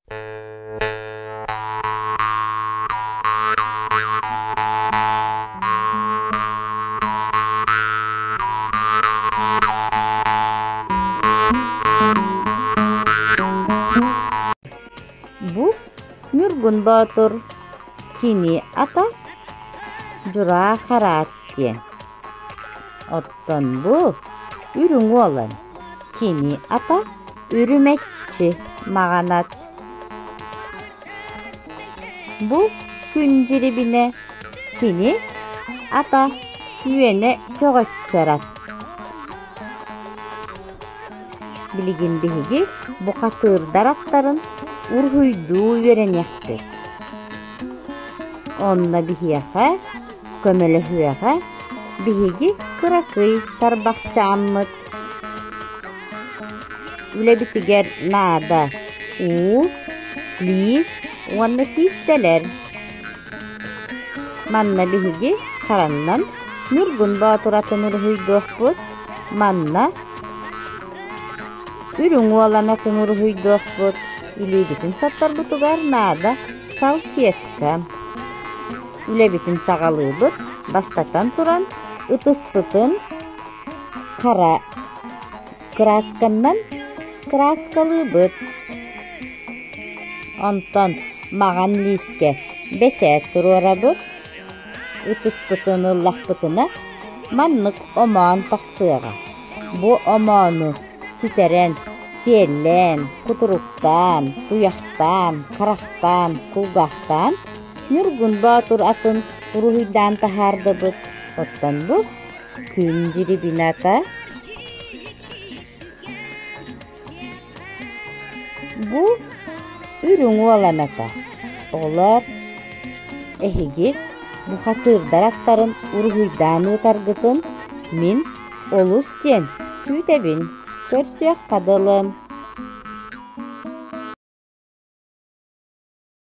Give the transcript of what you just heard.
Бу Ньургун Боотур кини ата Дьураа Хараат диэн. Оттон бу Үрүҥ Уолан кини ата Үрүмэччи Маҕанат. Бу күн дьирибинэ кини ата Үөнэ Көҕөччөр ат. Билигин биһиги бухатыырдар аттарын уруһуйдуу үөрэниэхпит. Онно биһиэхэ көмөлөһүөҕэ биһиги кыракый тарбахчааммыт. Үлэбитигэр наада уу, лиис уонна киистэлэр. Манна биһиги хараннан Ньургун Боотур атын уруһуйдуохпут, манна Үрүҥ Уолан атын уруһуйдуохпут, илиибитин сотторбутугар наада салфетка. Үлэбитин саҕалыыбыт, бастатан туран ытыспытын хара кыраасканнан кырааскалыыбыт. Онтон маҕан лиискэ бэчээт туруорабыт, ытыспытын ыллахпытына маннык омоон тахсыаҕа. Бу омоону ситэрэн, сиэллээн, кутуруктаан, туйахтаан, харахтаан, кулгаахтаан Ньургун Боотур атын уруһуйдаан таһаардыбыт. Оттон бу күн дьирибината Бу үрүҥ уолан ата. Оҕолоор, эһиги бухатыырдар аттарын уруһуйдаан ыытаргытын мин олус диэн күүтэбин, көрсүөххэ дылы.